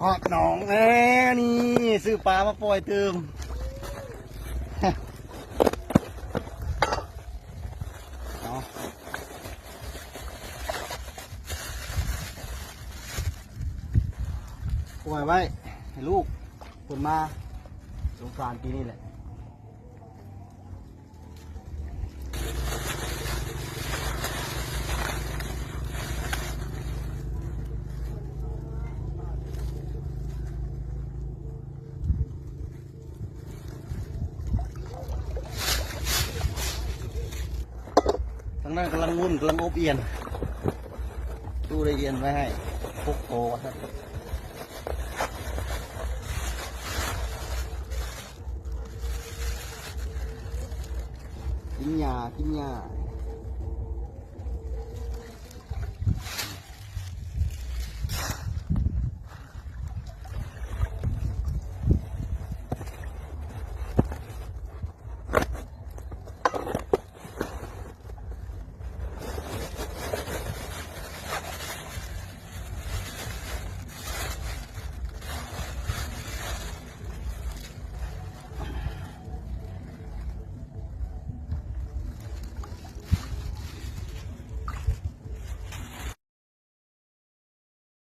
ຮອດໜອງແລ້ວນີ້ ຊື້ປາມາປ່ອຍຕື່ມ ເອົາ ປ່ອຍໄວ້ໃຫ້ລູກ ເພິ່ນມາສົງການປີນີ້ແຫຼະ. ທາງນັ້ນກຳລັງວຸ່ນ ກຳລັງອົບອຽນ ຕູ້ໄດ້ອຽນໄວ້ໃຫ້ຫົກໂຕວ່າຊັ້ນ. ກິນຫຍ້າ ກິນຫຍ້າ.